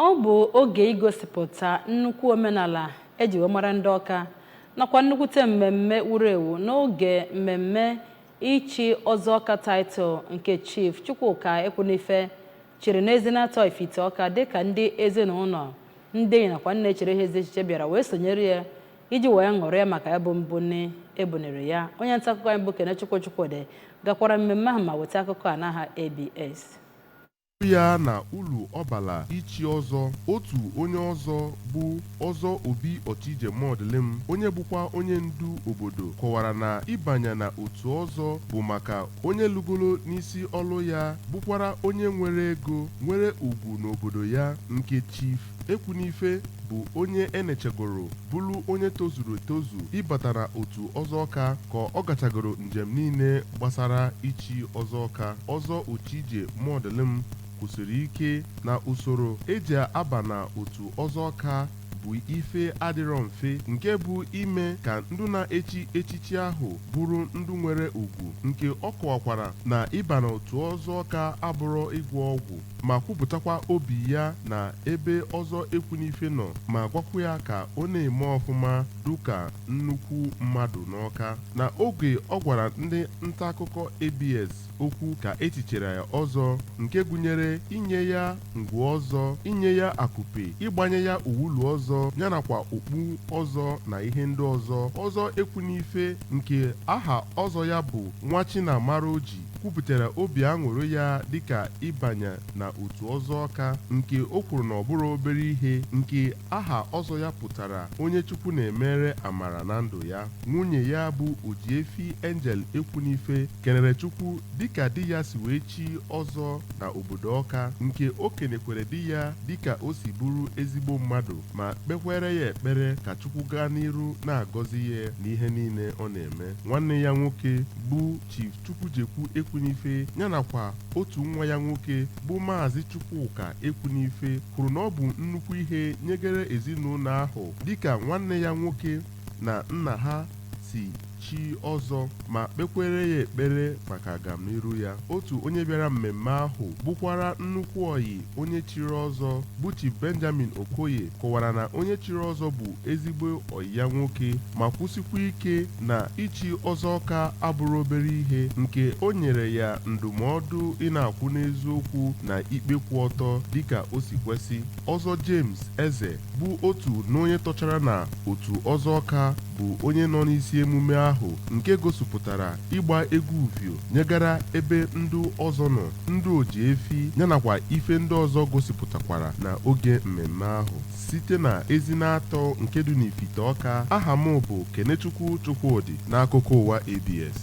Ọ bụ oge igosipụta nnukwu omenala eji wee mara ndị Ọka nakwa nnukwute mmemme wuru ewu n'oge mmemme ichi ọzọ Ọka title nke Chief Chukwuka Ekwunife chiri n'Ezinatọ Ifite Ọka, dịka ndị ezinụlọ, ndị enyi nakwa nna echere ha ezi echiche bịara wee sonyere ya iji wee ṅụrịa maka ya bụ mbuni ebuniri ya. Onye nta akụkọ anyị bụ Kenechukwu Chukwudị gakwara mmemme ahụ ma weta akụkọ a n'aha ABS. Ya na ulu ọbala ichi ọzọ, otu onye ọzọ bụ Ọzọ Obi Ọchije Mọdụlịm, onye bụkwa onye ndu obodo, kọwara na ịbanye na otu ọzọ bụ maka onye lugolo n'isi ọlụ ya, bụkwara onye nwere ego, nwere ugwu n'obodo ya, nke Chief Ekwunife bụ onye enechegoro bụrụ onye tozuru etozu ịbata na otu ọzọ Ọka. Ka ọ gachagoro njem niile gbasara ichi ọzọ Ọka, Ọzọ Ochije Mọdụlịm kwụsịrị ike na usoro eji aba na otu ọzọ Ọka bụ ife adịrọ mfe, nke bụ ime ka ndụ na-echi echichi ahụ bụrụ ndụ nwere ugwu, nke ọ kọwakwara na ịba n'otu ọzọ Ọka abụrụ ịgwọ ọgwụ, ma kwupụtakwa obi ya na ebe ọzọ Ekwunife nọ, ma gwakwa ya ka ọ na-eme ọfụma dụka nnukwu mmadụ n'Ọka. Na oge ọ gwara ndị nta akụkọ ABS okwu ka etichara ya ọzọ, nke gụnyere inye ya ngwu ọzọ, inye ya akụpe, ịgbanye ya uwulu ọzọ, yanakwa okpu ọzọ na ihe ndị ọzọ, Ọzọ Ekwunife, nke aha ọzọ ya bụ Nwachinamaraoji, kwupụtara obi aṅụrị ya dịka ịbanye na otu ọzọ Ọka, nke o kwuru na ọ bụrụ obere ihe, nke aha ọzọ ya pụtara onye Chukwu na-emere amara na ndụ ya. Nwunye ya bụ Ojiefi Angel Ekwunife kenere Chukwu dịka di ya si wee chi ọzọ na obodo Ọka, nke o kenekwere di ya dịka o si bụrụ ezigbo mmadụ, ma kpekwere ya ekpere ka Chukwu gaa n'iru na-agọzi ya n'ihe niile ọ na-eme. Nwanne ya nwoke bụ Chief Chukwujekwu Ekwunife, yanakwa otu nwa ya nwoke bụ Maazị Chukwuka Ekwunife, kwuru na ọ bụ nnukwu ihe nyegere ezinụlọ ahụ dịka nwanne ya nwoke na nna ha si chi ọzọ, ma kpekwere ya ekpere maka agamniru ya. Otu onye bịara mmemme ahụ, bụkwara nnukwu oyi onye chiri ọzọ, bụ Chief Benjamin Okoye, kọwara na onye chiri ọzọ bụ ezigbo oyi ya nwoke, ma kwụsịkwa ike na ichi ọzọ Ọka abụrụ obere ihe, nke o nyere ya ndụmọdụ ị na-akwụ n'eziokwu na ikpe kwụ ọtọ dịka o si kwesị. Ọzọ James Eze, bụ otu n'onye tọchara na otu ọzọ Ọka, bụ onye nọ n'isi emume ahụ, nke gosipụtara ịgba egwu uvio nyegara ebe ndị ọzọ nọ, ndị oji efi, yanakwa ife ndị ọzọ gosipụtakwara na oge mmemme ahụ. Site na Ezinatọ nke dị n'Ifite Ọka, aha m bụ Kenechukwu Chukwudị, n'akụkọ ụwa ABS.